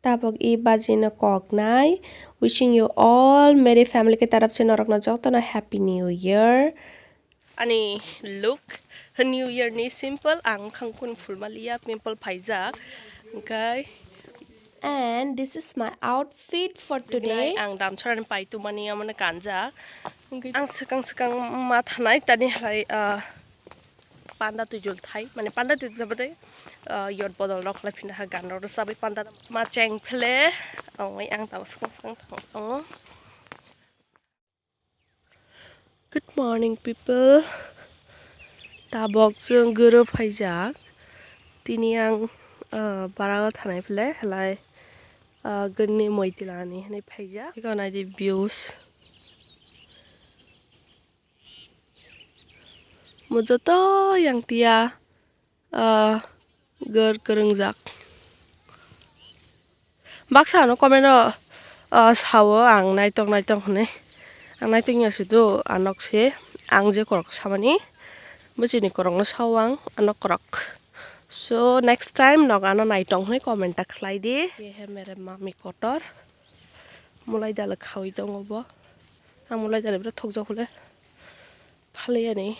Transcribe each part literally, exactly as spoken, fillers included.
Tabok i bajino koknai. Wishing you all, Merry family ke tarap se norokno jotono Happy New Year. Ani look, New Year ni simple, ang khangkun phulmaliya, pimple phaijak, hwnkhe. And this is my outfit for today. Ang damsarani pai tumani amoni kanjak. Ang swkang swkang ma thanai tani hai, ah, panda twijol thai, mane panda twijol jabade, ah, yot bodol rok lai phina ha gan rok rwchabwi panda ma cheng phele, ongoi ang tabok swkang swkang thang tongo. Good morning, people. Tabok chwng guru phaijak. Tini ang, ah, bara o thanai phele, halai, ah, gwnni moi tilani hinwi phaijak. Eko naidi views. Mo joto yang tia, ah, gor kwrwngjak. Baksa ano comment o, ah, sao ang naitok naitok hinwi. Ang naitok ya sudu anok se ang je korok samani. Bwsini korokno sao ang anok korok. So next time nog ano naitok hinwi comment ta khlai di. Ye hai mere mami kotor. Mulai dal khawi tongo bo. Ang mulai dal bwrwi thokjak hole. Phaliyani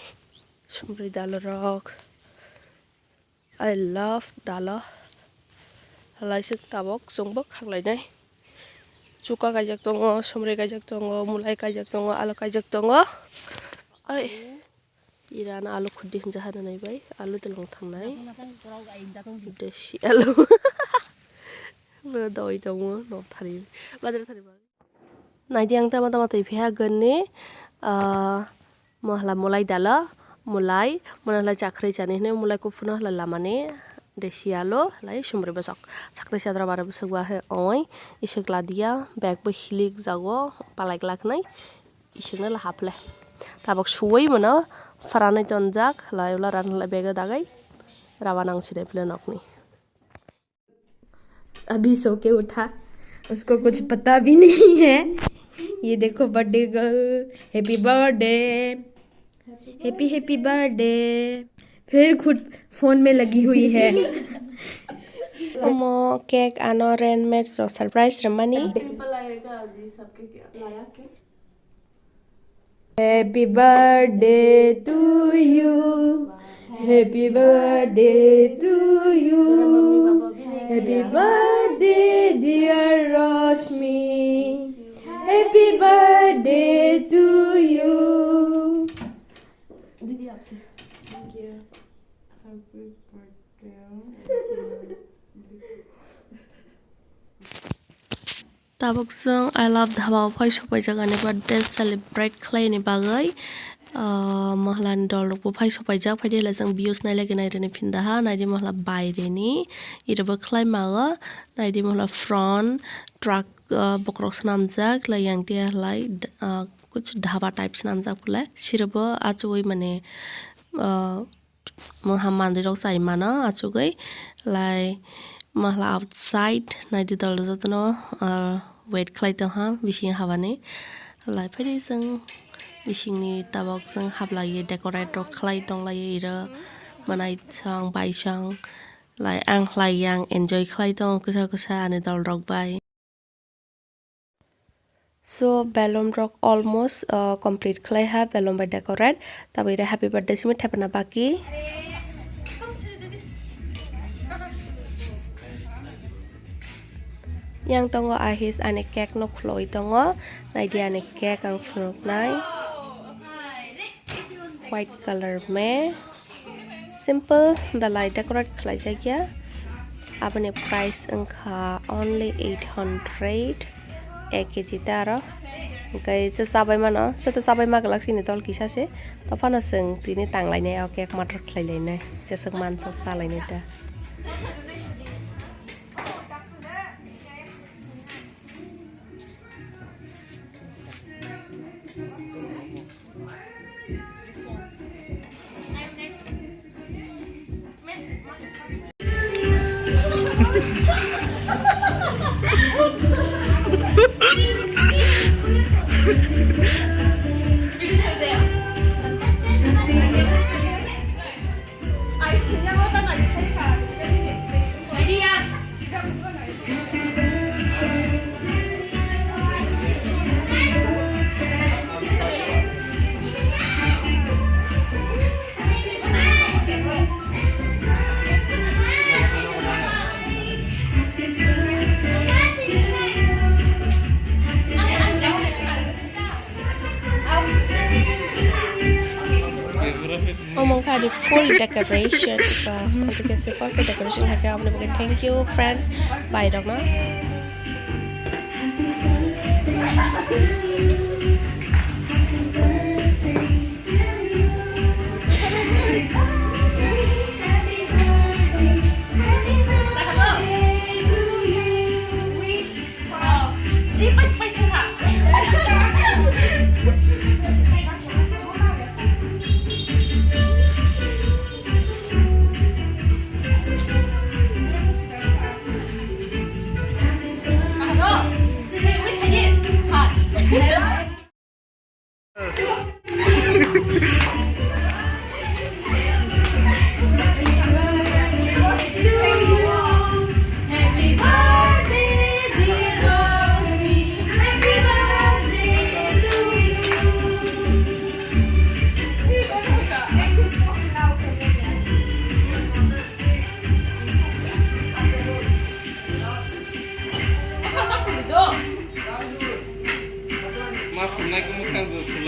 sumri dal rok. I love dalo. Halaisuk tabok chwngbo khaklainai. Chuka kaijak tongo, somroi kaijak tongo, mulai kaijak tongo, alu kaijak tongo. Ai, ira na alu khudi hinja hana nai bai, alu telong thangnai. Desi alu. Bro doi tongo, nok thari, bazar thari ba. Naidi ang tama tama twi phiya gwnni, ah, mohla mulai dalo, mulai, mona hla chakri chani hwnwi mulai kuphurno hla lamani desi alu, lai sumri bwsok. Chakri chadra bara bwsok ba he oi, isik ladia, bag bo hilik jago, palai glak nai, isikno la haple. Tabok suwi mano, pharanwi tonjak, lai ula ran lai bag dagai, rawa nang sinai phile nokni. अभी सो के उठा, उसको कुछ पता भी नहीं है। ये देखो birthday girl, happy birthday, happy happy birthday. फिर खुद फोन में लगी हुई है। Omo cake ano roommate rok surprise rwmani. Pimple आएगा अभी सबके क्या लाया cake? Happy birthday to you. Happy birthday to you. Happy birthday, dear Rashmi. Happy birthday to you. दीदी आपसे। Thank you. Happy birthday. Tabuk chwng I Love Dhaba o phai sopaijak ani birthday celebrate khlaini bagwi. Ah, mahalani dol rokbo phai sopaijak, phaidi hala chwng views nailaikhwna irini phindaha, naidi mahala baireni, irobo khlai mago, naidi mahala front truck, ah, bokhorok swnamjak, lai yang tiya halai, ah, kuch dhaba type swnamjak pole, sirobo achugwi mane, ah, Mungha mandirok chai mano achugwi, lai mahla outside naidi dol jotono, ah, wait khlai tongha bising habani. Lai phaidi chwng bisingni tabok chwng hablaiwi decorate rok khlai tonglaiwi iro mwnaisong baisong lai ang khlai yang enjoy khlai tongo kwsa kwsa ani dol rok bai. So, balloon rok almost, uh, complete khlai ha, balloon bai decorate. Tabuk ire happy birthday simi thepana baki. Yang tongo Ahis ani cake no khuloi tongo. Naidi ani cake ang phunuknai. White color me. Simple belai decorate khlaijak ya. Aboni price wngkha only eight hundred, ek kg ta aro. Hwnkhe se chabai mano, se to chabai ma glak sini dol kisa se. To phano chwng tini tanglainai o cake matter khlailainai. Jeswk mansa salainai ta. Full decoration, so, okay, simple ke decoration hai khe, aboni bagwi thank you, friends, bye rok no.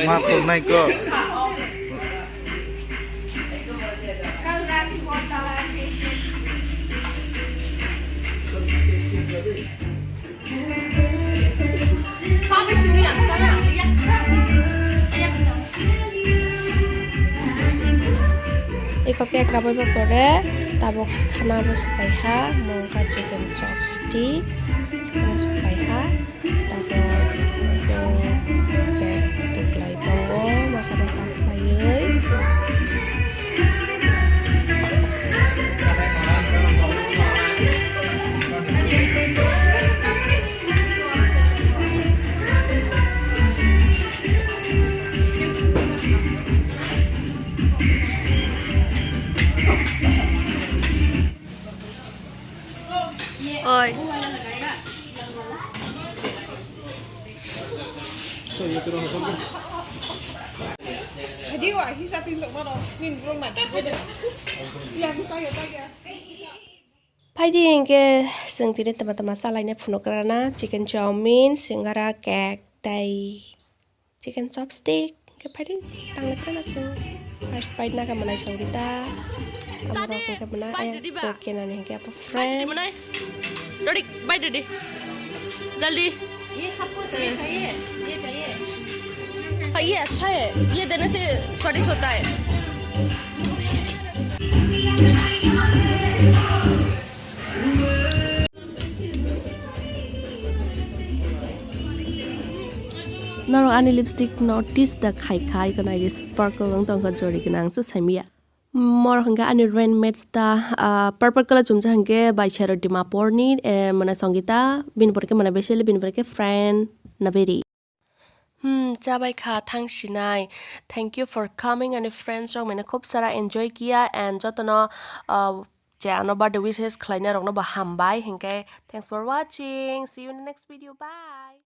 Ma khulnai ko. Eko cake rabai ba pore tabok khana bo sopai ha, mungka chicken chopstick, chicken sopai ha, tabok so cake tuklai tongo, masa masa khlaiwi. Oi. Hadi wa hisa tin tok mano nin burung mata. Ya bisa ya tak ya. Phaidi hinkhe chwng tini tama tama chalaina phunukgrana, chicken chowmin, singara, cake tei chicken chopstick. Hinkhe phaidi tanglaikrana chwng. First bite naga mwnai Songita. Amorok hinkhe mwnai ayang kenani hinkhe apa friend. Rodik, bite di. Jaldi. ये सबको ये चाहिए, ये चाहिए। हाँ, ये अच्छा है, ये देने से स्वादिष्ट होता है। Norok ani lipstick notice da khai khai, kono ai sparkle wng tongkha, jori gwnang se saimaya. Mor hwnkhe ani rain mates ta, ah, purple colour chumjak hwnkhe bai sero Dimapur ni, eh, mwnai Songita, bini pore khe mwnai Beseli, bini pore khe friend Naberi. Hmm, chabai kha thang sinai. Thank you for coming, ani friends rok mene khub sara enjoy kiya and jotono, ah, je ano birthday wishes khlaina rokno bo hambai, hinkhe thanks for watching, see you in the next video, bye.